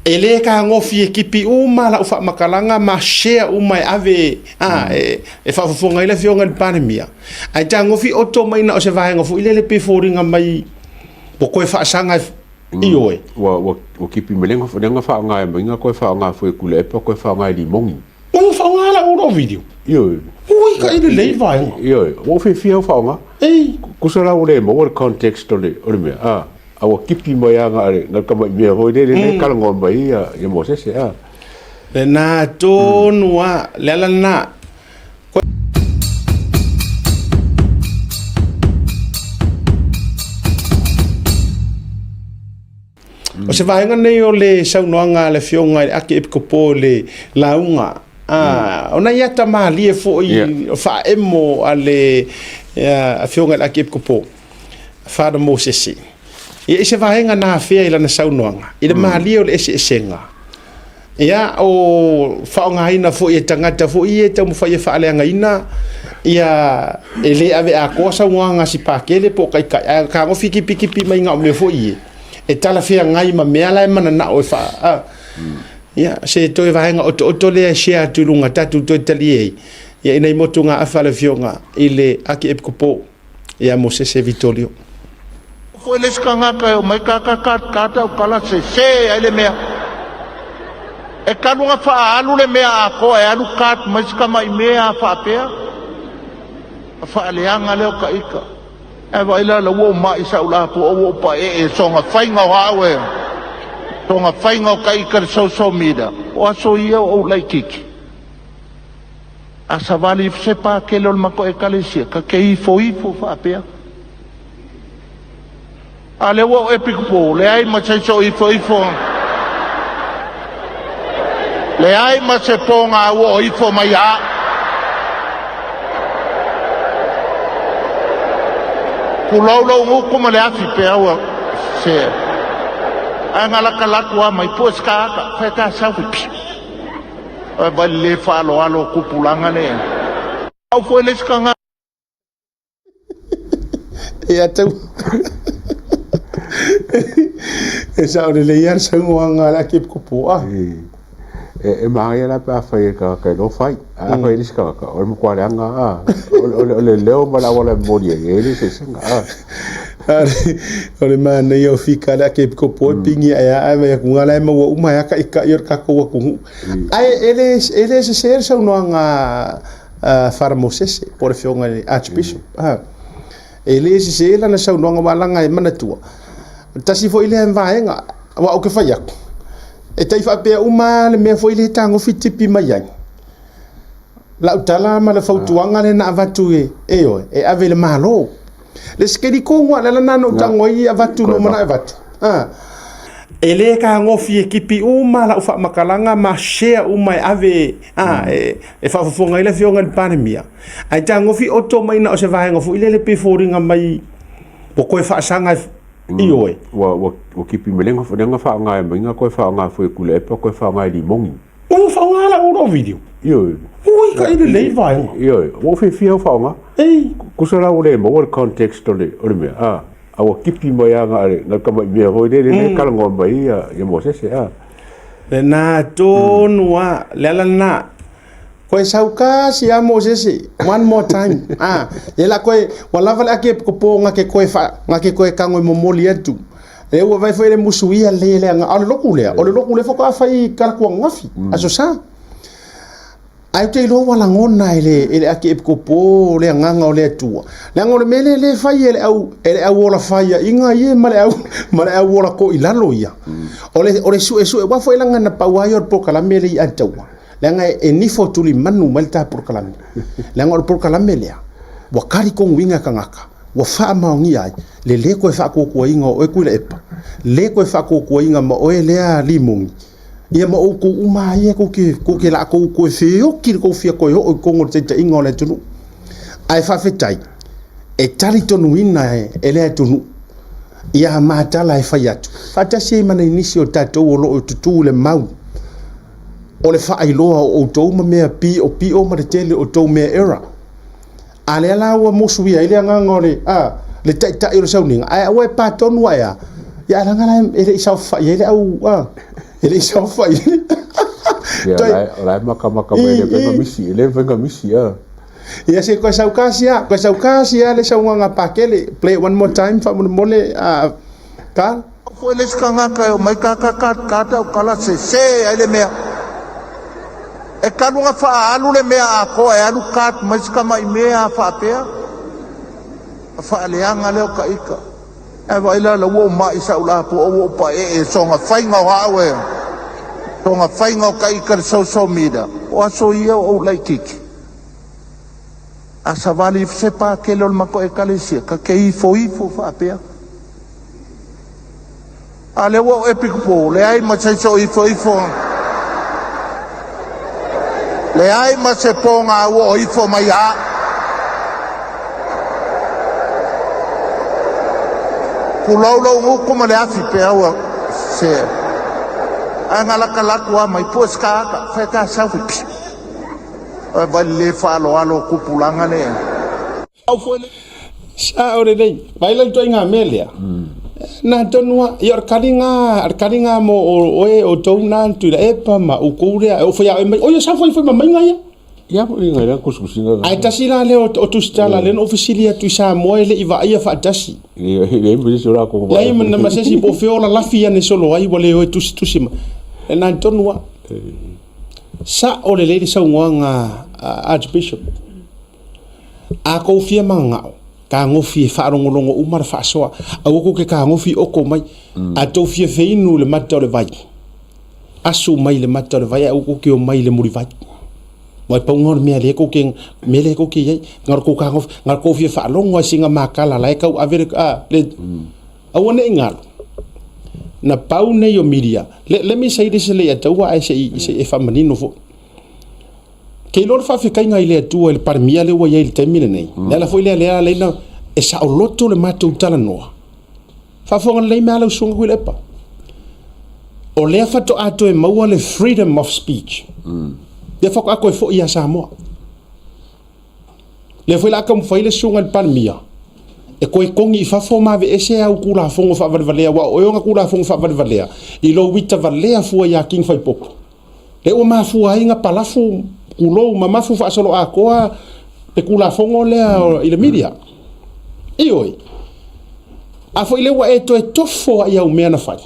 E lē kagofie kipi uma la'u faamatalaga ma share uma e ave a e faafofoga ai le Afioga i le Palemia, ae tagofi oto mai na o se vaega foi lele pei e foliga mai ua toe faasaga ioe. Ua ua kipi mai le lega faaaoga e maiga koe faaaoga foi e Tuilaepa koe faaaoga e Limogi. Ua faaaoga la'u la'u video. Ioe. Ui ka i lelei vaega. Ioe, ua ou fiafia au faaaoga. Ei. Tusa la ua le maua le context o le mea, a. A ua kipi mai lava na o le tamai mea foi lele lea e talanoa mai ai ia Mosese, a. Lena tonu lava, le ala lena. O se vaega nei o le saunoaga a le Afioga i le Akiepikopo i le lauga, a, o nai ata malie foi faaemo a le Afioga i le Akiepikopo. Father Mosese. Ia i se vaega na afea i lana saunoaga, i le malie o le eseesega, ia o faaaogaina foi e tagata foi ia e taumafai e faaleagaina, ia e le ave atoa saunoaga a si Pakele po o Taitai, ae tagofi kipikipi mai na o mea foi ia e talafeagai ma mea la e mananao e faa... A, ia, se toe vaega otooto lea e share atu i luga tatou toe talie ai, ia ina i motugaafa a le Afioga i le Akiepikopo. ia Mosese Vitolio. Foi le isi tagata e omai ka ka ka ka tautala sese ai le mea. E talu ona faaalu le mea atoa e alu card mai si tamai mea a faapea. A faaleaga lea o ta ita. Ae vaai la la ua ou mai sau lapoa ua ou paee e soga faiga o au e soga faiga o ta ita le social media. O aso ia o ou laititi. A savali ifo se pakele o le matou ekalesia, ta te ifo ifo faapea. A lea ua ou epikopo, leai ma se isi o ifo ifo. Leai ma se pōga ua o ifo mai a. Tulou lou gutu ma le afi pe aua se. Ae galakalatu a mai pue ska aka, fai ta sau pi. Oi vai le faaaloalo o tupulaga le. Au foi le isi tagata. Ia tau. E sao lelei lava le saunoaga a le Akiepikopo. Ah. E manaia la pe a fai e le tagata e iloa fai. A fai e le isi tagata, o le matua leaga lava. O le leo ma le auala e momoli ai, e i ai le eseesega. O le manaia o fika a le Akiepikopo e pigi ae lava ae vaai atu la e maua uma ai lava taitai o le tatou atunuu. Ae e le e le sese le saunoaga a Fara Mosese po o le afioga i le Archbishop. E le sese lana saunoaga aua leaga e manatua, tasi foi lea vaega aua ou te fai atu, e tai faapea uma lava le mea foi lea e tagofi tipi mai ai. Lau tala ma le fautuaga lea na avatu e ioe, e ave i le Malo. Le sekeli tonu lava, le ala lena na ou tago ai avatu na ou manao e avatu. E le kagofie kipi uma lau faamatalaga ma share uma e ave e faafofoga ai le Afioga i le Palemia, ae tagofi oto mai na o se vaega foi lele pei e foliga mai ua toe faasaga ioe. Ua kipi mai le lega faaaoga e maiga koe faaaoga foi e Tuilaepa koe faaaoga e Limogi. Ua faaaoga lau lou video. Ioe. Ui ka i lelei vaega. Ioe, ua ou fiafia au faaaoga. Ei. Tusa la ua le maua le context o le mea, a, a ua kipi mai lava na o le tamai mea foi lele lea e talanoa mai ai ia Mosese, a. Lena tonu lava, le ala lena. Koe sau kasi lava Mosese, one more time. A, ia la koe, ua lava le ake po nga ke koe fa, nga ke koe kago e momoli atu. E ua vai foi le musu ia le le anga, o le loku lea, o le loku lea faatoa fai kalaku ananafi, aso sa. Ae ou te iloa ua lagona e le, e le Akiepikopo le agaga o le Atua. Leaga o le mea lea lea e fai e le au, e le au ola faiaʻiga ia ma le au, ma le au ola toilalo ia. O le, o le suesue, aua foi leaga na pau lava ia o le polokalame lea i Ataua. Leaga e nifo tulimanu mai le ta polokalame. Leaga o le polokalame lea, ua talitonuina e tagata, ua faamaonia ai le lē toe faatuatuaina o oe Tuilaepa, lē toe faatuatuaina ma oe lea Limogi, ia ma outou uma lava ia tou te, tou te latou toe feoti le tou fia toe oo i totonu o le taitaiga o le atunuu. Ae faafetai, e talitonuina e le atunuu ia matala e fai atu, faatasi ai ma nai nisi o tatou o lo o tutū i le mau o le faailoa o outou ma mea piopio ma le tele o tou mea era. A lea la ua musuia ai le agaga o le, a, le taitai o le sauniga, ae aua e pa tonu ae a, ia leaga la e le i saofafai ai le au, a. E le i saofai. Ia, o la e makamaka mai le faiga misi, e le faiga misi, a. Ia se koe saukasi a, koe saukasi a le saunoaga Pakele. Play it one more time faamolemole a Carl. Foi le isi tagata e omai ka ka ka ka taukala sese ai le mea. E talu ona faaalu le mea atoa e alu card mai si tamai mea a faapea. A faaleaga lea o ta ita. Ae vaai la la ua ou mai sau la po ua ou paee soga faiga o au e soga faiga o ta ita le social media. O aso ia o ou laititi. A savali ifo se pakele o le matou ekalesia, ta te ifo ifo faapea. A lea ua ou epic po, leai ma se isi o ifo ifo. Leai ma se pōga ua o ifo mai a. Tulou lou gutu ma le afi pe aua se. Ae na latalatu a mai pue ska aka, fai ta selfie. Psh. Oi vai le faaaloalo o tupulaga le. Sao lelei. Vai la le ituaiga mea lea. Na tonu lava, ia o le kaliga, o le kaliga mo oe o tou na Tuilaepa ma outou lea, e oo foi ia oe mai, oi sau foi foi ma maiga ia. Ia foi ngai la kusikusiga. Ae tasi la lea o tusitala lea na ou fesili atu i Samoa e le i vaaia faatasi. Leai ma se isi o latou. Leai ma se isi po o fea o lalafi ane solo ai ua le o e tusitusi ma. E na tonu lava. Sao lelei le saunoaga a Archbishop. A kou fia mananao, kagofi e faalogologo uma le faasoa, aua kou ke kagofi oko mai. A tou fia feinu le mata o le vai, asu mai le mata o le vai, ae aua kou ke o mai le mulivai. Aua e pauga o le mea lea kou ke, mea lea kou ke i ai, na o le kou kagofi, na o le kou fia faalogo lava i sina makala la e tau ave le, a, le, aua ne i galo. Na pau nei o media, let, let me say this e le i ataua ae se i, se i e faamanino foi. Ke iloa le faafetaiga i le Atua i le Palemia lea ua i ai i le taimi lenei. Le ala foi lea lea ala ai na e saoloto le matou talanoa. Faafofoga lelei mai lava lau Susuga Tuilaepa. O lea faatoa toe maua le freedom of speech. Lea faatoa toe foi ia Samoa. Lea foi o le a taumafai le Susuga i le Palemia e toe togi i fafo ma aveese au Tulafono faavalevalea, aua o oe ona Tulafono faavalevalea i lou ita valea fua ia King Faipopo. Lea ua mafua ai na palafu, tulou, mamafu faasoloatoa le Tulafono lea i le media. Ioe. A foi lea ua e toe tofo lava i au mea na fai.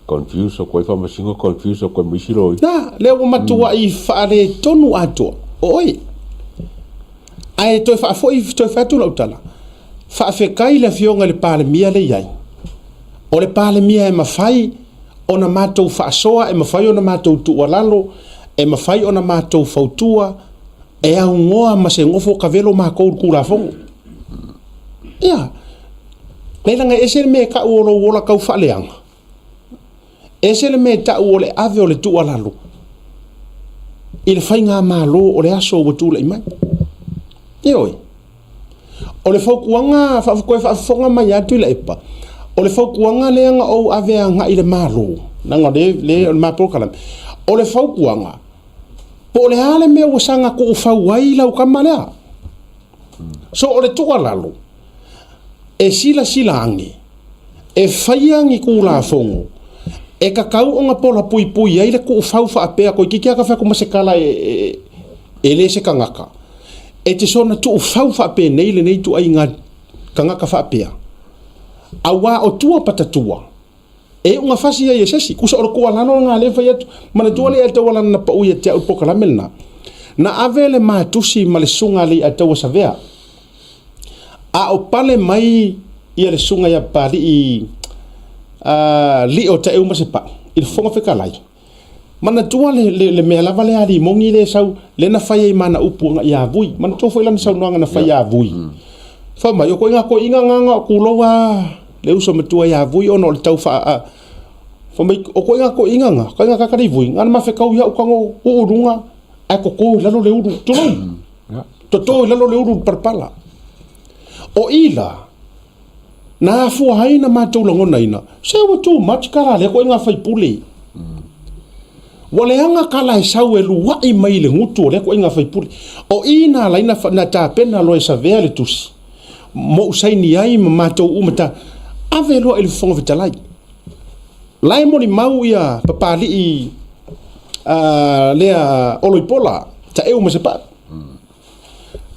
Confuse koe faamasino confuse koe ma isi loi. Na, lea ua matuai faaletonu atoa o oe. Ae toe faafoi, toe fai atu lau tala, faafetai i le Afioga i le Palemia lea e i ai. O le Palemia e mafai ona matou faasoa, e mafai ona matou tuualalo, e mafai ona matou fautua, e aunoa ma se nofo kavelo matou i le Tulafono. Ia, leaga e ese le mea e tau o lou ola tau faaleaga, ese le mea e tau o le ave o le tuualalo i le faigamalo o le aso ua tulai mai. Ioe. O le fautuaga, toe faafofoga mai lava Tuilaepa, o le fautuaga lea na ou ave agai i le Malo, leaga o lea o le ma polokalame, o le fautuaga, po o le a le mea ua saga tuufau ai lau tama lea. So o le tuualalo, e silasila ane, e faia ni Tulafono e tatau ona pola puipui ai le tuufau faapea, toeitiiti lava ta fai atu ma se tala e le se tagata, e te soona tuufau faapenei lenei ituaiga tagata faapea, aua o tua patatua, E iuga fasi ai e se isi. Tusa o le tuualalo lena lea e fai atu. Manatua le Aiataua lana na pau ia te au i le polokalame lena. Na ave le matusi ma le susuga a le Aiataua Savea. A o pale mai ia le susuga ia Papalii Lio Taeu Masepau i le Fofoga Fetalai. Manatua le, le, le mea lava lea a Limogi lea e sau, lea na fai ai ma ana upu agai ia Vui. Manatua foi lana saunoaga na fai ia Vui. Fai mai, o koiga toeaiina na na o tulou lava le uso matua ia Vui ona o le tau faa... A, fai mai, o koiga toeaiina na, koiga kaka le Vui, na na mafetau ia'u tago uu i luga, ae toto i lalo le ulu, tulou, toto i lalo le ulu i le palapala. O i la, Na afua ai na matou lagonaina, se ua too much kala a lea koe nga faipule. Ua leaga kala e sau e luaʻi mai i le gutu o lea koe nga faipule. O i na ala ai na, na tapena loa e Savea le tusi, moʻu saini ai ma matou uma ta ave loa i le Fofoga Fetalai. La e molimau ia Papali'i lea Oloipola, Taeu ma Sepa'a.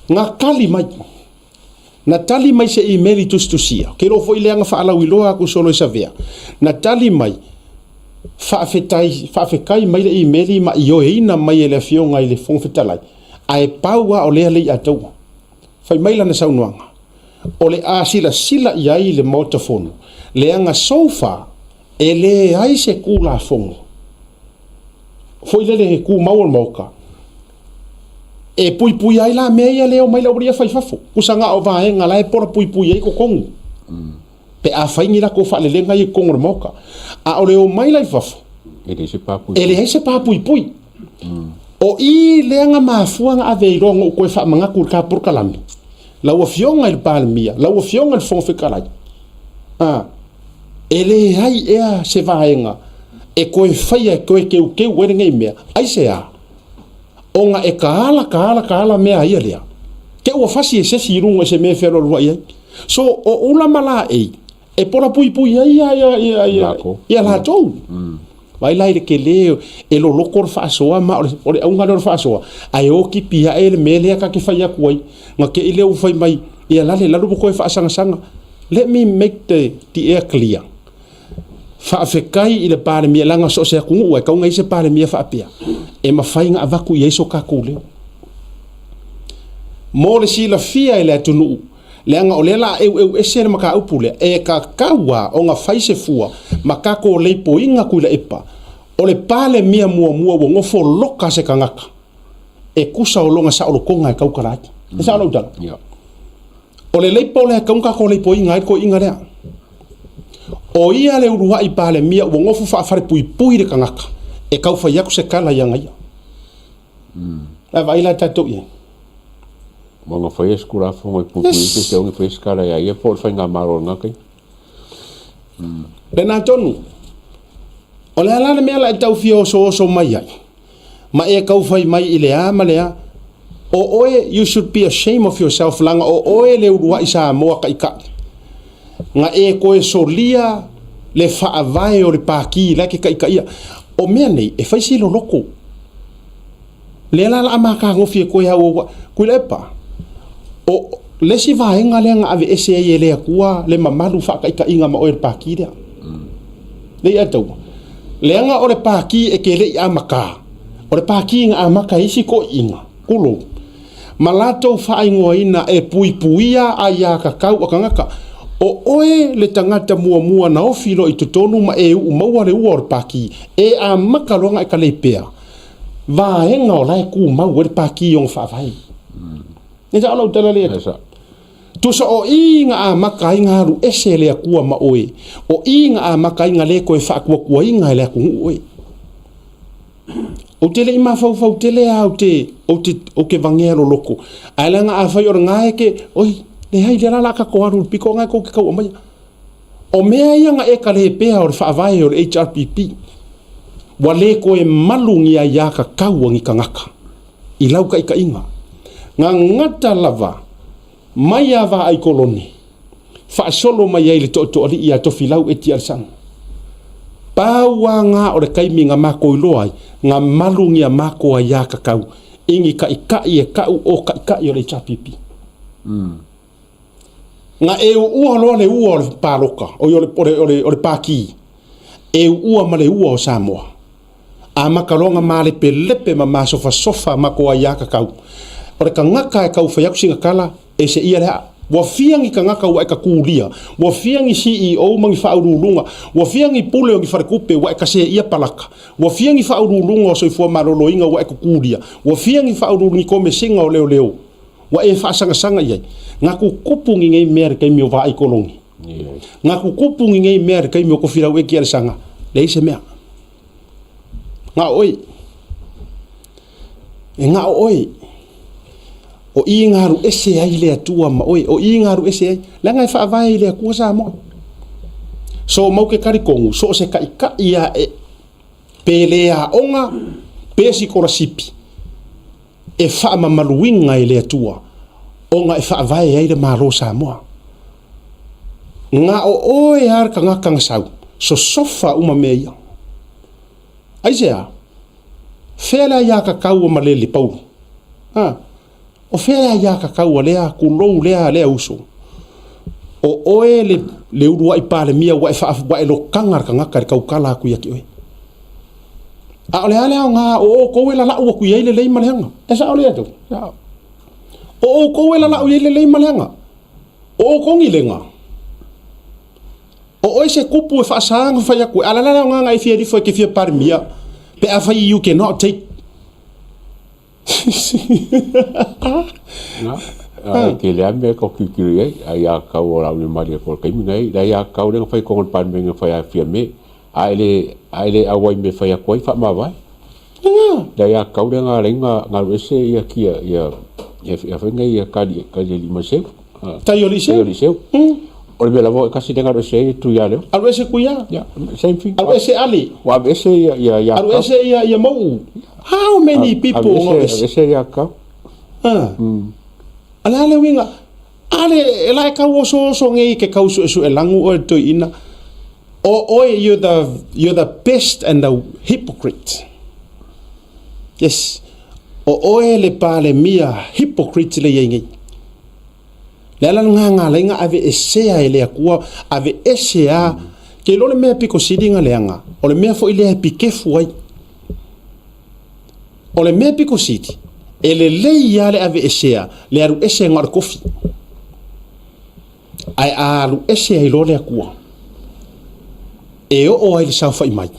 Na tali mai. Na tali mai se imeli tusitusia, ke iloa foi lea na faalauiloa aku solo i Savea. Na tali mai, faafetai, faafetai mai le imeli ma ioeina mai e le Afioga i le Fofoga Fetalai, ae pau lava o lea le i ataua. Fai mai lana saunoaga, o le a silasila i ai le Maota Fono, leaga so far e leai se Tulafono foi lele e tumau o le Maota e puipuia ai la mea ia lea e omai le aualii ia fai fafo. Tusa na o vaega la e pola puipui ai totonu pe a fai ni latou faalelega ia i totonu o le Maota. A o le omai la i fafo, E leai se pa puipui. E leai se pa puipui. O i lea na mafua na ave ai loa na ou toe faamanatu i le ta polokalame, lau Afioga i le Palemia, lau Afioga i le Fofoga Fetalai, a, e leai ea se vaega e toe faia e toe teuteu ai lenei mea. Aisea? Ona e taala, taala, taala mea a ia lea, te ua fasi e se isi i luga i se mea e fealualuai ai. So, o ula ma laei, e pola puipui ai ia, ia, ia, ia, ia latou. Vaai la i le tele e loloto le faasoa ma o le auga lea o le faasoa, ae o tipi ae le mea lea ta te fai atu ai, na te i lea ua fai mai, ia lale lalo ma toe faasagasagaga. Let me make the air clear. Faafetai i le Palemia, leaga so o se atunuu e tatau ona i ai se Palemia faapea, e mafai ona avatu i ai so tatou leo. Mo le silafia e le atunuu, leaga o lea la a eueu ese le mataupu lea, e tatau lava ona fai se fua ma tatou leipoiga Tuilaepa, o le Palemia muamua ua nofo loka se tagata e tusa o lona saolotoga e tautala ai. E sao lau tala? O le leipo lea e tatau ona tatou leipoiga ai le toeaina lea. O ia le uluai Palemia ua nofo faafalepuipui le tagata e tau fai atu se tala ia ia. Ae vaai la tatou i ai. Ua na faia se Tulafono e puipui ai pe ona faia se tala ia ia po o le faigamalo o lena taimi. Lena tonu. O le a la le mea la e tau fia osooso mai ai? Ma e tau fai mai i le a ma le a. O oe, you should be ashamed of yourself, leaga o oe le uluai Samoa taitai. Na e toe solia le faavae o le Pati la e te taitaia. O mea nei, e fai si loloto. Lea la la a matagofie e koe au au Tuilaepa. O le isi vaega lea na aveese ai e le Atua le mamalu faataitaiga ma oe le Pati lea. Lea ia taua. Leaga o le Pati e te le i amata. O le Pati na amata e isi toeaiina, tulou, ma latou faaigoaina e puipuia aiatatau a tagata. O oe le tagata muamua na ofi loa i totonu ma e uu maua le ua o le Pati, e amata loa na e talepea vaega o la e tumau ai le Pati i ona faavae. E sao lau tala lea? Tusa o i na amata ai na alu ese le Atua ma oe, o i na amata ai na le toe faatuatuaina e le atunuu oe. Ou te le i mafaufau tele lava ou te, ou te, ou te vagea loloto. Ae leaga afai o lena e te, oi, leai, lea la o le a tatou alu i le pito lena tou te tau aumaia. O mea ia na e talepea o le faavae o le HRPP, ua le toe malu ni aiatatau a ni tagata i lau taitaiga. Na gata lava mai ia Vaai Kolone, faasolo mai ai le Tootooalii ia Tofilau Eti Alesana. Pau lava na o le taimi na matou iloa ai, na malu ni a matou aiatatau i ni taitai e tau o taitai o le HRPP. Na e uua loa le ua o le palota, oi o le, o le, o le, o le pākī, e uua ma le ua o Samoa. Amata loa na malepelepe ma masofasofa ma ko aiatatau. O le tagata e tau fai atu sina tala, e se ia le aa. Ua fia ni tagata ua e tatulia, ua fia ni CEO ma ni faauluuluga, ua fia ni pule o ni faletupe ua e kaseia palaka, ua fia ni faauluuluga o soifua maloloina ua e tutulia, ua fia ni faauluulu ni komesina o leoleo ua e faasagasaga i ai. Na tutupu ni nei mea i le taimi o Vaai Koloni. Na tutupu ni nei mea i le taimi o Tofilau Eki Alesana. Leai se mea. Na o oe. E na o oe. O i na alu ese ai le Atua ma oe. O i na alu ese ai. Leaga e faavae i le Atua Samoa. So mau ke talitonu, so o se taitai a e pe le aoga, pe sikolasipi, e faamamaluina e le Atua ona e faavae ai le Malo o Samoa. Na o oe lava le tagata na sau. Sosofa uma mea ia. Aisea? Fea le aiākakau a Malele Paulo? Ha? O fea le aiākakau a lea kulou lea lea uso? O oe le, le uluai Palemia ua e, faa, ua e lokaga le tagata i le taukala atu ia te oe. A o le a le aoga o outou e lalau atu i ai le lei ma leaga? E sao lea tou? O outou e lalau i ai le lei ma leaga. O outou ni lega. O oe se kupu e faasaga fai atu e alala le aoga e fia lifo e ke fia Palemia pe a fai you cannot take. Na, e tele lava mea e tau tilotilo i ai, a ia tau o lau malie ko le taimi nei, la ia tau lea na fai i totonu o le Palemene na fai a Fiame, a e le, a e le auai i mea e fai atu ai, faamavae. La ia tau lea na ala ai na alu ese ia kia, ia, ia foi nei ia Tali, Talialii Maiseu. Taioliiseu. Taioliiseu. O le mea lava e tasi lea na alu ese ai Tuialeo. Alu ese Tuia. Yeah, same thing. Alu ese Ali. Ua ave ese ia, ia, ia Alu ese ia, ia Mau'u. How many people ave ese, ave ese ia Kau. Ah. A le a le uiga? A le, e la e kau osooso nei ke kau suesue lagu oe le toeaina. O oe, you're the, you're the best and the hypocrite. Yes. O oe le Palemia hypocrite le iai nei. Le ala le ngā laiga ave esea e le Atua, ave ese a, ke iloa le mea piko sili nga leaga, o le mea foi lea e pikefu ai. O le mea piko sili, e lelei lava le ave esea, le alu ese nga o le kofi. Ae a alu ese ai loa le Atua, e oo ai le saofai mai,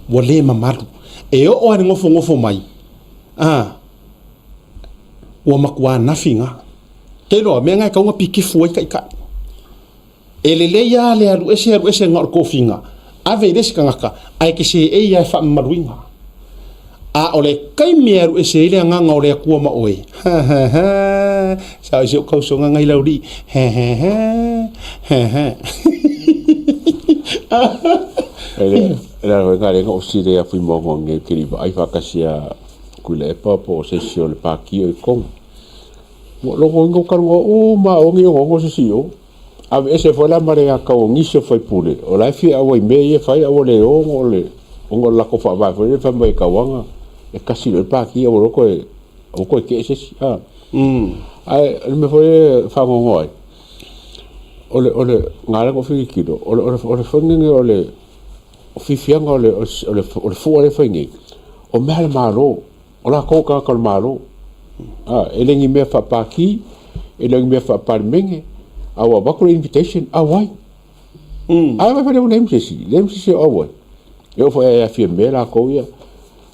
ua le mamalu. E oo ai le gofogofo mai, a, ua matua nafi ga. Te iloa, mea nga e tau na pikefu ai taitai. E lelei lava le alu ese alu ese nga o le tofiga, ave i le isi tagata, ae te seei lava e faamamaluina. A o le taimi e alu ese ai le agaga o le Atua ma oe, ha ha ha, sao i si ou tausoga ngai laulii, ha ha ha, ha ha. E le ala foi nga lenga o sile a fui maunga nge kiri vaai whaakasi a Tuilaepa po o se isi o le Pākī o i Kongo. Ua logoina o kalonga uma o ngi ongo se si o. Ave ese foi la ma le akau o nisi o faipule, o la e fia auai i mea ia e fai, aua le o ona o le ona o le latou faavae foi lele fai mai e tauaga e tasi loa le pati aua loa toe aua toe tee se isi a. Ae o le mea foi lele e faanoanoa ai, o le o le na ala ona ou filitilo, o le o le foi lenei o le fiafiaga o le o le o le fua lea e fai nei, o mea a le Malo. O latou o tagata o le Malo. A, e le ni mea faapati, e le o ni mea faapalemene, a ua avatu le invitation, auai. Ae vai fai leai ma se isi, leai ma se isi o auai. E oo foi ia Fiame latou ia,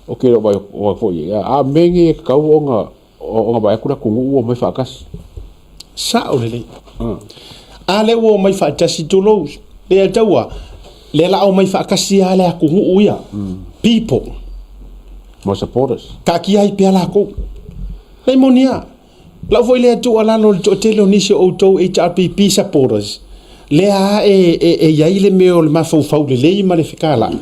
ou te le o vaai foi i ai. A o mea nei e tatau ona ona vaai atu le atunuu ua omai faatasi. Sao lelei. A lea ua omai faatasi, tulou, lea taua, lea la omai faatasi lava le atunuu ia, people. Ma supporters. Taatia ai pea lakou. E moni a, lau foi lea tuualalo i le toatele o nisi o outou HRPP supporters, lea a e, e, e i ai le mea o le mafaufau lelei ma le fekalai.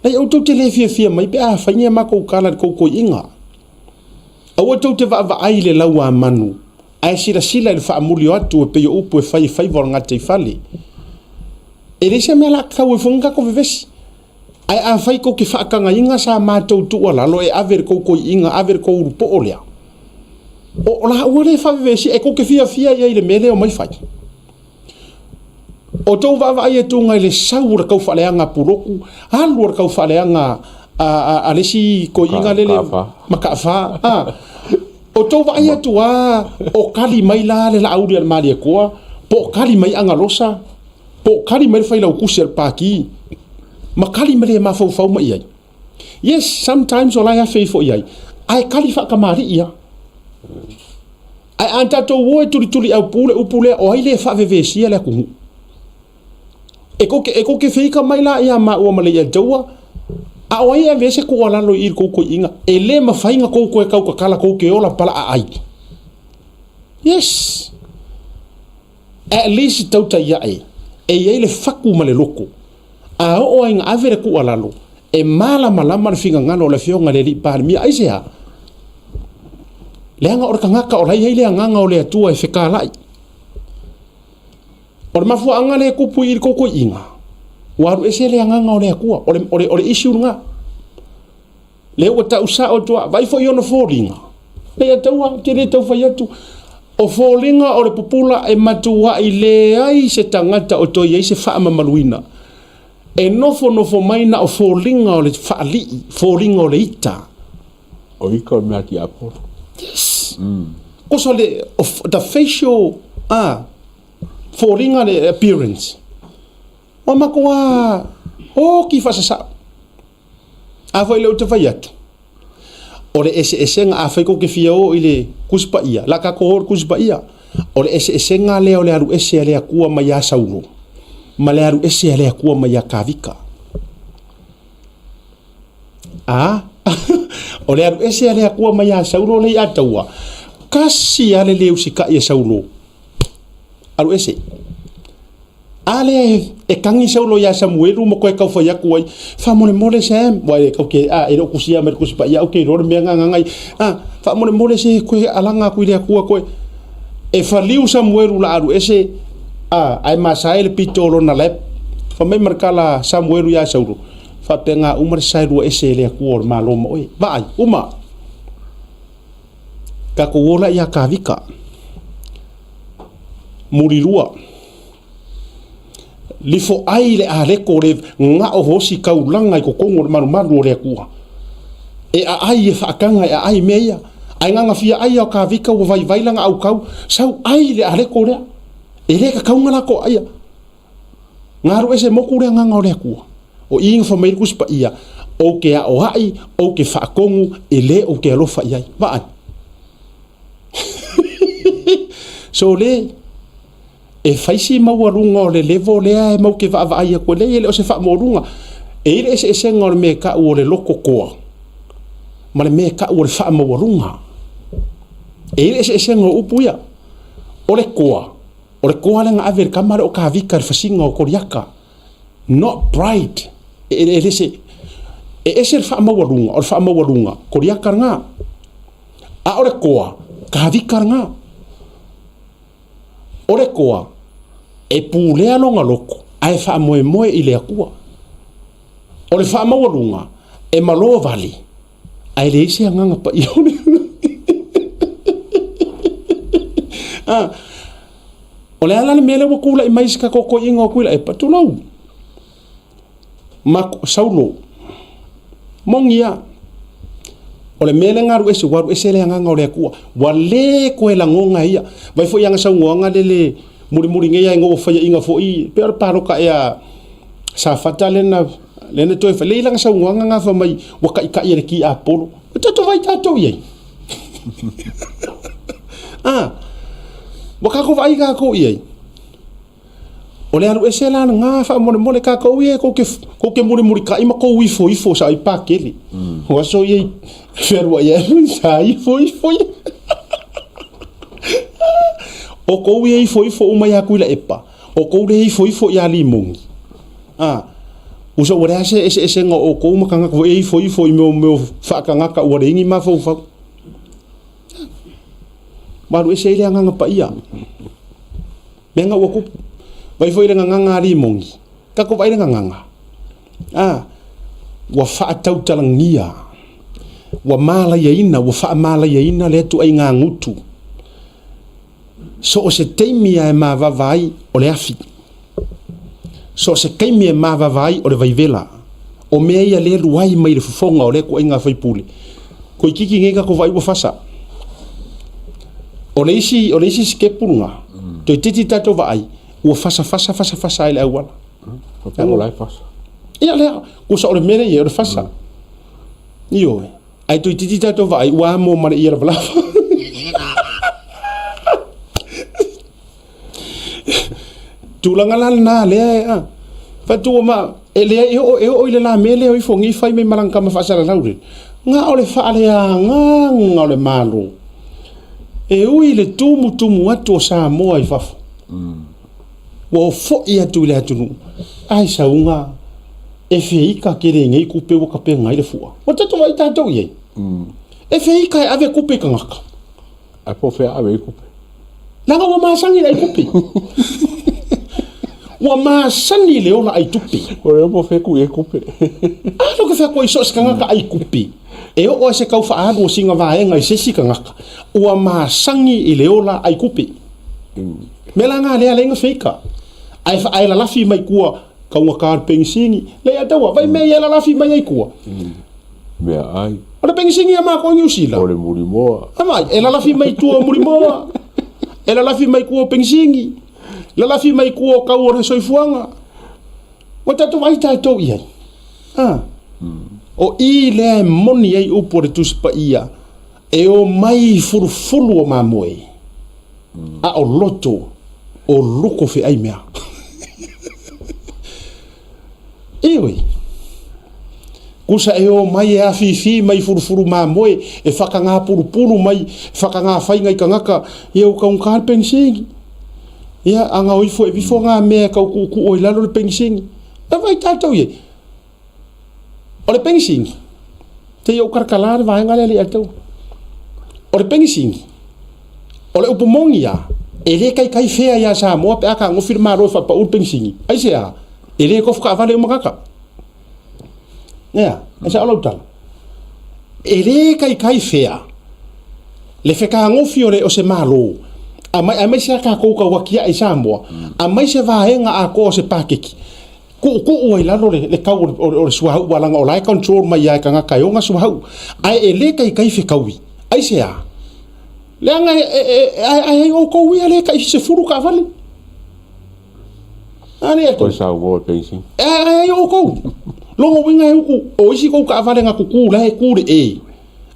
Nei outou te le fiafia mai pe a fai ni a matou tala i le tou toeaiga. Aua tou te vaavaai i le lau a manu, ae silasila i le faamuli o atu e pei o upu e fai i faiva o le gataifale. E leai se mea o le a tatau ai foi ona tatou vevesi. Ae afai tou te faatagaina sa matou tuualalo e ave le tou toiina, ave le tou ulupoo lea, o laua lea e faavevesi, e tou te fiafia i ai i le mea lea e omai fai. O tou vaavaai atuga i le sau o le taufaaleaga a Pulotu, alu o le taufaaleaga a le isi toeaina lele Mataafa, a. O tou vaai atu lava o kali mai la le Laauli a le Malietoa, po o kali mai Agalosa, po o kali mai le Failautusi a le Pati, ma kali ma le mafaufau mai i ai. Yes, sometimes o la e afe ifo i ai, ae kali faatamalii lava. Ae a tatou o e tulituliaupu le upu lea, o ai lea e faavevesia le atunuu? E kou te, e kou te feika mai la ia maua ma le Iataua, a o ai e ave ai se tuualalo i i le kou toeaiina, e le mafai ona kou toe tautatala kou te ola palaaai. Yes! At least tautai ae, e i ai le fatu ma le loto. A oo ai ina ave le tuualalo, e malamalama le finagalo o le Afioga i le Alii Palemia. Aisea? Leaga o le tagata o la e i ai le Agaga o le Atua e fekalai. O le mafuaaga lea e tupu i le tou toeaiina, Ua alu ese le agaga o le Atua. O le, o le, o le issue lena. Lea ua tau sao atu lava, vaai foi i ona foliga. Lea taua, ou te le tau fai atu. O foliga o le pupula e matuai leai se tagata o toe i ai se faamamaluina. E nofonofo mai na o foliga o le faalii, foliga o le ita. O ita o le mea tiapolo. Yes. Kosa le, of, the facial, ah, foliga le appearance. Ua matua oki faasasao. A foi lea ou te fai atu, o le eseesega, afai kou te fia o i le Tusi Paia, la tatou o i le Tusi Paia, o le eseesega lea o le alu ese a le Atua mai ia Saulo, ma le alu ese a le Atua mai ia Kavika. A, o le alu ese a le Atua mai ia Saulo lea i Ataua, kasi lava le le usikai a Saulo, alu ese. A lea e kagi Saulo iā Samuelu ma koe tau fai atu ai, Faamolemole Sam, ua e tau ke, a, e le o tusia mai le Tusi Paia, ou te iloa le mea gagaga i, a, faamolemole se koe alaga atu i le Atua koe. E faliu Samuelu la alu ese, a, ae masae le pito o lona lap. Fai mai ma le tala a Samuelu iā Saulo, faapena uma le saelua ese e le Atua o le Malo ma oe. Vaai, uma. Tatou ola iā Kavika. Mulilua. Lifo ai le aleko le gao hosi kaulaga i totonu o le malumalu o le Atua. E aai e faataga e aai mea ia. Ae gagafia ai a o Kavika ua vaivai lana aukau, sau ai le aleko lea. E le kakauga la ko aia. Galu ese moku le agaga o le Atua. O i na fai mai le Tusi Paia, ou te aoai, ou te faatonu, e le ou te alofa i ai. Vaai. So le, e fai si maualuga o le level lea e mau te vaavaai atu ai, e le o se faamaualuga. E i ai le eseesega o le mea e tau o le loto toa ma le mea e tau o le faamaualuga. E i ai le eseesega o upu ia. O le toa, o le toa lea na ave e le tama lea o Kavika i le fasiga o Koliata. Not pride. E, e, e, se, e ese le faamaualuga, o le faamaualuga, Koliata lena. A o le toa, Kavika lena. O le toa, e pulea lona loto, ae faamoemoe i le Atua. O le faamaualuga, e malo vale, ae leai se agaga paia o le ah, o le ala le mea lea ua tulai mai se tatou toeaiina o Tuilaepa, tulou, ma Saulo, moni a, o le mea lea na alu ese, ua alu ese le agaga o le Atua, ua le toe lagona e ia. Vai foi ana saunoaga le le mulimuli nei ae na faiaina foi, pei o le palota ea Safata lea na lea na toe fai, lea i lana saunoaga na fai mai ua taitai e le tiapolo. O tatou vai tatou i ai. Ah, ua tatou vaai tatou i ai. O le alu ese la lena faamolemole tatou ia kou te kou te mulimulitai ma kou ifoifo sa i pakele. O aso ia i fealuai ai sa ifoifo ia. O kou ia ifoifo uma ia Tuilaepa, o kou le ifoifo ia Limogi. Ah, uso ua leai se eseesega o outou ma tagata foi e ifoifo i mea o faatagata ua leai ni mafaufau. Ua alu ese ai le agaga paia. Mea na ua kupu. Vai foi le gagaga a Limogi. Tatou vaai le gagaga. A, ua faatautalagia, ua malaiaina, ua faamalaiaina lea ituaiga gutu. So o se taimi lava e mavava ai o le afi. So o se taimi e mavava ai o le vaivela. O mea ia lea e luai mai le fofoga o lea ituaiga faipule. Toeitiiti nei tatou vaai ua fasa. O le isi, o le isi sitepu lena, toeitiiti tatou vaai, ua fasa fasa fasa fasa ai le auala. Faapea o la e fasa. Ia lea, kusa o le mea lea i ai, o le fasa. Ioe. Ae toeitiiti tatou vaai, ua amo ma le ia lavalava. Tulaga la lena lea e a. Faatu ma e leai e oo e oo i le la mea lea o ifo nei fai mai ma lana tama faasalalau le. Na o le faaleagaga o le Malo. E ui i le tumutumu atu o Samoa i fafo. Ua foi atu i le atunuu. Ai sauga e feika tele nei kupe ua tapena ai le fua. Ua tatou vaai tatou i ai. E feika e ave kupe i tagata. Ae po o fea ave ai kupe? Leaga ua masani i le ai kupe. Ua masani i le ola ai tupe. O le omo fe ku e kupe. A lo ke fea koe i so o se tagata ai kupe. E oo ai se kau faaalu o sina vaega i se isi tagata, ua masani i le ola ai kupe. Mea la na lea lea na feika. Ae fa ae lalafi mai kua kaugata le penisini. Le ia taua, vai mea ia lalafi mai ai kua. Mea ai. O le penisini a makou i Niu Sila. O le mulimoa. Amai, e lalafi mai tua o mulimoa. E lalafi mai kua o penisini. Lalafi mai kua o kau o le soifuaga. Ua tatou vaai tatou i ai. Ha. O i lea e moni ai upu o le Tusi Paia, e omai i fulufulu o mamoe, a o loto o luko feai mea. Ioe. Kusa e omai e afifi mai fulufulu mamoe, e whakangāpurupuru mai, e whakangāwhainga i kangaka, ia u kaungata le penisini. Ia, a ngao ifo e vifo ngā mea e kau ku'uku'u i lalo le penisini. E vai tātou i ai. O le penisini, te i ou karakalā le vaega lea le i atou. O le penisini, o le upu moni a, e le kaikai fea iā Samoa pe a kagofi le Malo e faapau le penisini. Aisea? E le tofu kaavale uma kaka. Ea, e sao lau tala. E le kaikai fea le fekagofi o le o se Malo, aemaise a tatou tauatiae i Samoa, aemaise vaega atoa o se paketi, Kuukuu ai lalo le kau o le suauu a laga o la e control mai a e tagata e ona suauu ae e le taitai fekaui aisea leaga e ai outou ia le tai 10 taavale a le Toe saunoa e peisi. E ai outou logo uiga e uku o isi tou taavale na tutu la e tu le e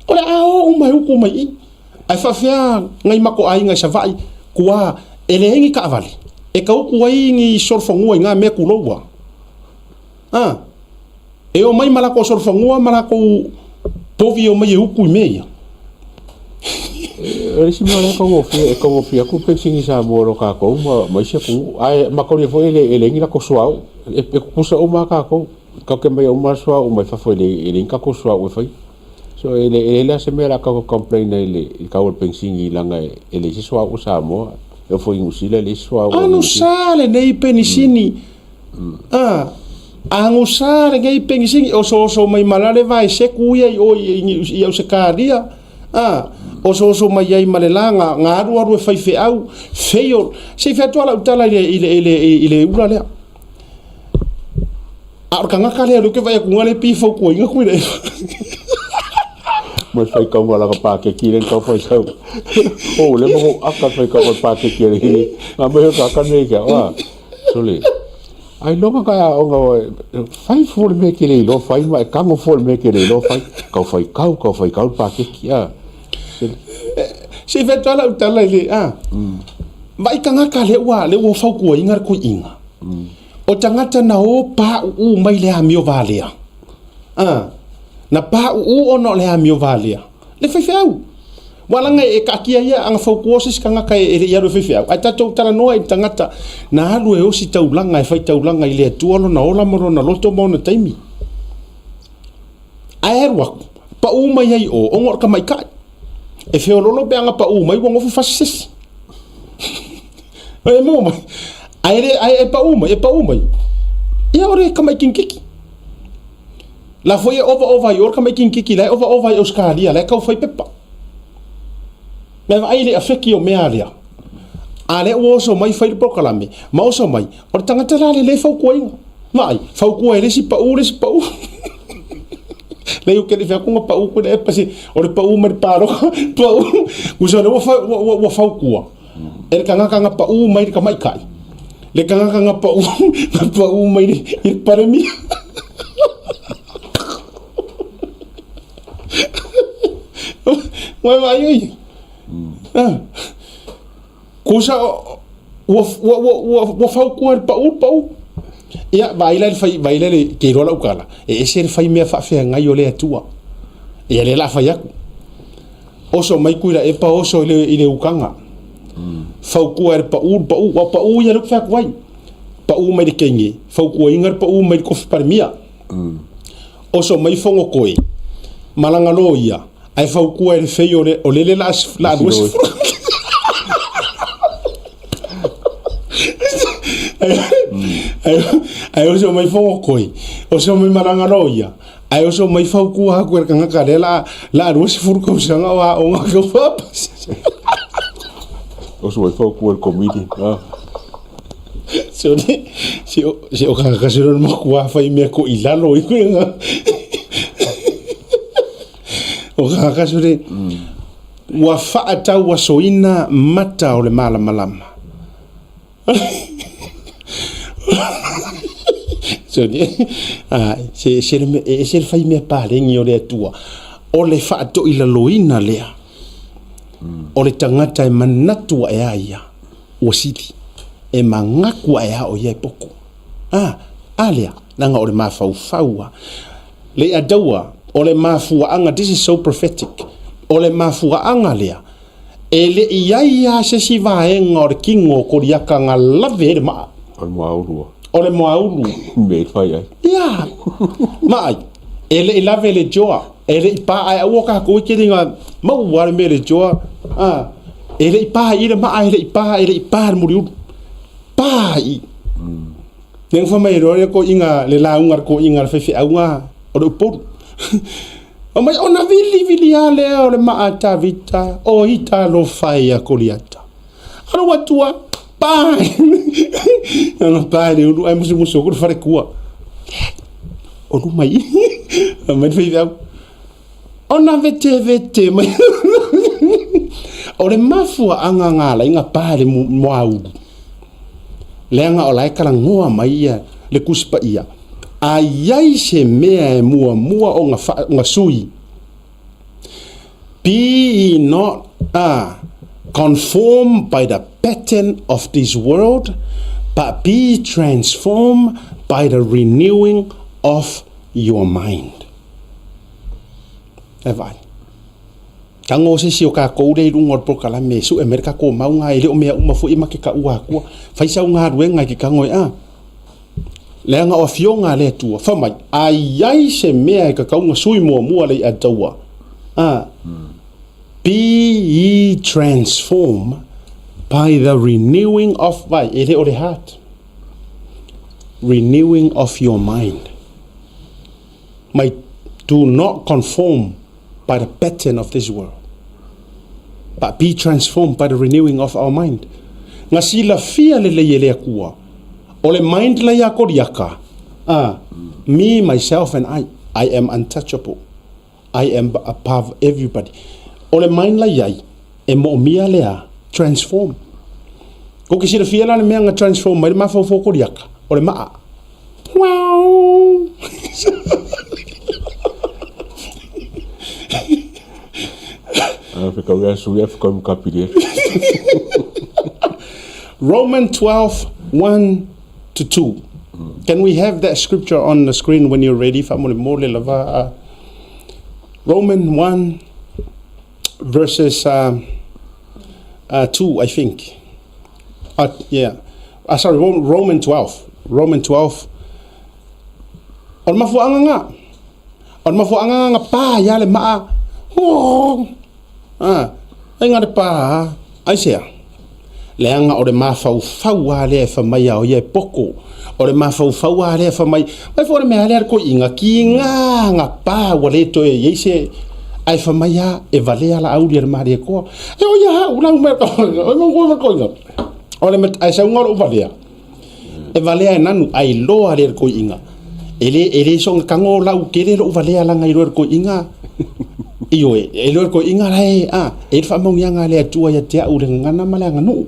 o le a o uma e uku mai i ae faafefea nai matou aiga i Savaii kua e leai ni taavale e tautu ai ni solofanua i na mea tuloua. A, e omai ma latou solofanua ma latou povi e omai e utu i mea ia. O le isi mea o lea e taugofie, e taugofie atu le penisini Samoa i lo tatou ma isi atunuu. Ae manatua foi e leai ni latou suauu. E tutusa uma lava tatou. Tatou te aumaia uma lava suauu mai fafo e leai ni tatou suauu e faia. So e leai la se mea o le a tatou complain ai i le tau o le penisini leaga e leai se suauu o Samoa. E oo foi i Niu Sila e leai se suauu o Niu Sila. Anusa lenei penisini. Anusa lenei penisini. Osooso mai ma la le vaeseku ia i o i Ausetalia. Osooso mai ai ma le la ga alualu e faifeau, feio. Se i fai atu lava lau tala i le ula lea. A o le tagata lea o lea ou te vaai atu lea e pei e fautuaina Tuilaepa. Ma le faitauga o lana paketi lea na tau faitau. Oh, lea ma kou aka le faitauga o le paketi a le Ngā mea o ka nei kia. Oa, sole. Ai loga ka aoga oe, fai fua le mea e te le iloa fai ma e tago fua le mea e te le iloa fai. Kau faitau, kau faitau le paketi, a. Se i fai atu lava lau tala i le, a. Vaai tagata lea ua, lea ua fautuaina le toeaina. O tagata na o pauu mai le amio valea. A, na pauu ona o le amio valea. Le faifeau. Ua laga e kaatia ia aga fautua se isi tagata e le i alu e faifeau. Ae tatou talanoa i tagata na alu e osi taulaga e fai taulaga i le Atua lona ola ma lona loto ma ona taimi. Ae alu aku, pau mai ai o, ona o le tamaitai. E feololo pe aga pau mai ua nofo fasi se isi. E maua mai. Ae le, ae e pau mai, e pau mai. Ia o le tamai kinkiki. La foi e ova ova i o le tamai kinkiki, la e ova ova i Australia, la e tau fai pepa. Me vaai le afeki o mea lea. A lea ua oso mai fai le polokalame, ma oso mai, o le tagata la le le fautuaina. Vaai, fautua e le isi pau, le isi pau. Lei o kele fea kunga pau koe le epa si, o le pau mai le pāloka, pau. Usa le ua, ua, ua fautua. E le tagata na pau mai le tamaitai, le tagata na pau, na pau mai le, i le Palemia. Ua vaai ai. Ah. Kusa ua ua ua ua ua fautua le pau pau. Ia vaai la le fai vaai la le ke iloa lau tala. E ese le fai mea faafeagai o le Atua. Ia lea la fai atu. Oso mai Tuilaepa oso i le, i le ukaga. Fautua e le pau, le pau, ua pau ia le fai atu ai. Pau mai le kenge, fautuaina le pau mai le kofi palemia. Oso mai Fonotoe, malaga loia, ae fautua e le fei o le, o lele la, la 20. Ae oso mai fogokoi, oso mai malaga loia, ae oso mai fautua atu e le tagata lea la la 20 tausaga o aoga tau faapasi. Oso mai fautua e le comedian. Ah. Se o se o se o kaka se o makuā fai mea ko i lalo i koe nga. O kaka se le ua faatauasoina mata o le malamalama. So, se, se, e ese le fai mea paleni o le Atua. O le faatoilaloina lea. O le tagata e manatu ae a ia, ua sili. E manatu ae a o ia e poko. A, a lea, leaga o le mafaufau a. Le ataua, o le mafuaaga, this is so prophetic, o le mafuaaga lea, e le i ai lava se isi vaega o le kino o Koliata na lave ai le maa. O le moaulu a. O le moaulu. Mea i fai ai. Ia, maai, e le i lave le joa, e le i pa ae aua tatou e tele ina maua le mea le joa, a, e le i pa i le maa, e le i pa, e le i pa le muliulu. Pa i. Lea na fai mai loa le toeaina, le lauga a le toeaina a le faifeau na o le Upolu. Fai mai, ona vilivili lava lea o le maa a Tavita, o i talofa e ia Koliata. Alu atu a, pa! Ona pa i le ulu, ae musumusu atu le faletua. O luma i. Fai mai le faifeau, ona vetevete mai. O le mafuaaga na ala ai ona pa i le moaulu, leaga o la e talanoa mai ia le Tusi Paia, a i ai se mea e muamua ona, fa, ona sui, be ye not conformed by the pattern of this world, but be transformed by the renewing of your mind. E vaai. Tago se isi o kakou lea i luga o le polokalame e sue mai le kakou mauga e le o mea uma foi e ma te taua atua. Fai sau galuega i ke tago e a. Leaga o afioga a le Atua, fai mai, a i ai se mea e tatau ona sui muamua le i'a taua, a, be ye transformed by the renewing of, vai, e le o le heart, renewing of your mind. Mai, do not conform by the pattern of this world, but be transformed by the renewing of our mind. Nga silafia lelei e le Atua, o le mind la ia Koriaka, ah, me, myself and I, I am untouchable. I am above everybody. O le mind la iai, e moomia lea, transform. Ko ke silafia la le mea nga transform mai le mafaufau o Koriaka, o le maa. Wow! Roman 12, 1 to 2. Can we have that scripture on the screen when you're ready? Faamolemole lava. Roman 1 verses 2, I think. Yeah. Sorry, Roman 12. Roman 12. O le mafuaaga nga. O le mafuaaga nga pa ia le maa. Oh. Ah, ai nga le pa. Ai sea. Leaga o le mafaufau lava lea e fai mai a o ia e poko. O le mafaufau lava lea e fai mai, mai foi o le mea lea a le toeaina, kiga ga pa ua le toe i ai se ae fai mai lava e valea la auli a le Malietoa. E o ia hau lau mea o le mea toeaina. O le mea ae sauga o lou valea, e valea e nanu ae iloa lea e le toeaina. E le, e le soona tago lau tele lou valea laga iloa e le toeaina. Ioe, e iloa e le toeaina la e, a, e i ai le faamauniaga a le Atua ia te au i le gagana ma le aganuu.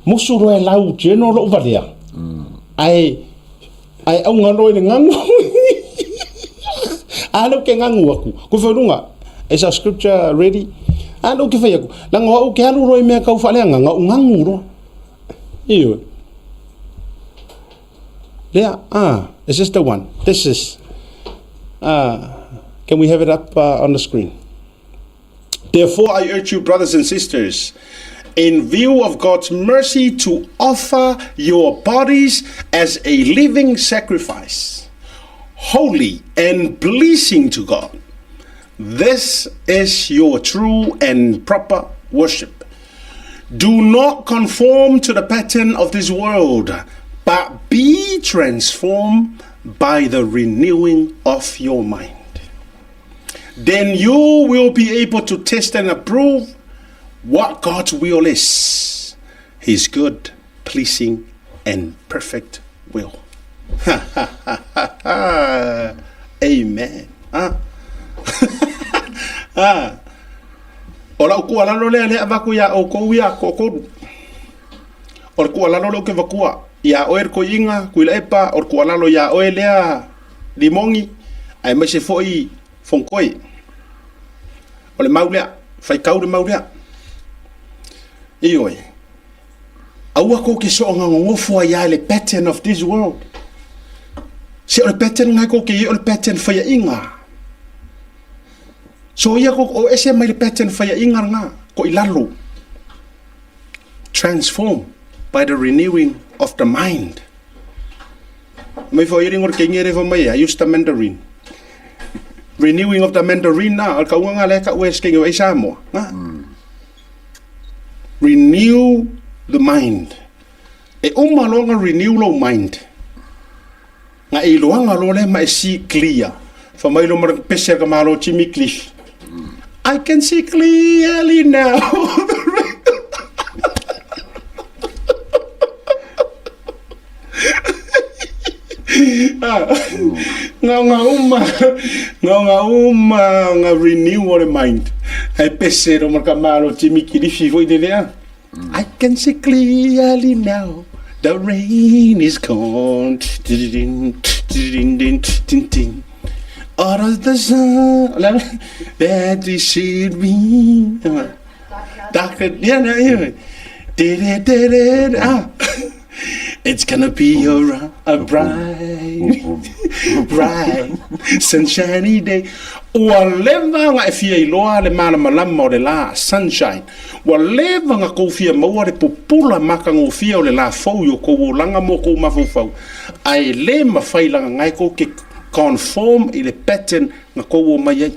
Musu loa e lau general lou valea, ae, ae auga loa i le gagu. A lea ou te gagu atu, ku fai luga, is our scripture ready? A lea ou te fai atu, leaga o au ou te alu loa i mea tau faaleagaga, ou gagu loa. Ioe. Lea, ah, is this the one? This is, ah, can we have it up on the screen? Therefore, I urge you, brothers and sisters, in view of God's mercy, to offer your bodies as a living sacrifice, holy and pleasing to God. This is your true and proper worship. Do not conform to the pattern of this world, But be transformed by the renewing of your mind. Then you will be able to test and approve what God's will is, His good, pleasing, and perfect will. Amen. Ah. ah. O lau tuualalo lea lea avaku iā oukou ia toatolu. O le tuualalo lea ou te avatua iā oe le toeaina Tuilaepa, o le tuualalo iā oe lea Limogi, aemaise foi Fonotoe. O le mau lea, faitau le mau lea. Ioe. Aua tou te soona nonofo ai lava i le pattern of this world. Se o le pattern lena tou te i ai o le pattern faiaina. So ia kou o ese mai le pattern faiaina lena, ko i lalo. Transform by the renewing of the mind. Mai fo iri ngor ke ngere fo mai I use the Mandarin. Renewing of the Mandarin na, al kaunga nga le ka wes ke ngi Samoa. Nga. Renew the mind. E uma loa nga renew lou mind. Nga e iloaga loa lea ma e see clear. Fa mai lo mara pese ka malo Jimmy Cliff. I can see clearly now. Nga uma, nga uma nga renew o le mind. Ai pese ro maka malo Jimmy Kilifi foi le lea. I can see clearly now. The rain is gone. Out of the sun that we should be. Darker, yeah. Did, ah. It's gonna be a bright, bright, sunshiny day. Ua leva nga e fia iloa le malamalama o le la, sunshine. Ua leva nga kou fia maua le pupula makagofie o le la fou i o kou olaga mo kou mafaufau, ae le mafai laga ngae kou ke conform i le pattern nga kou o mai ai.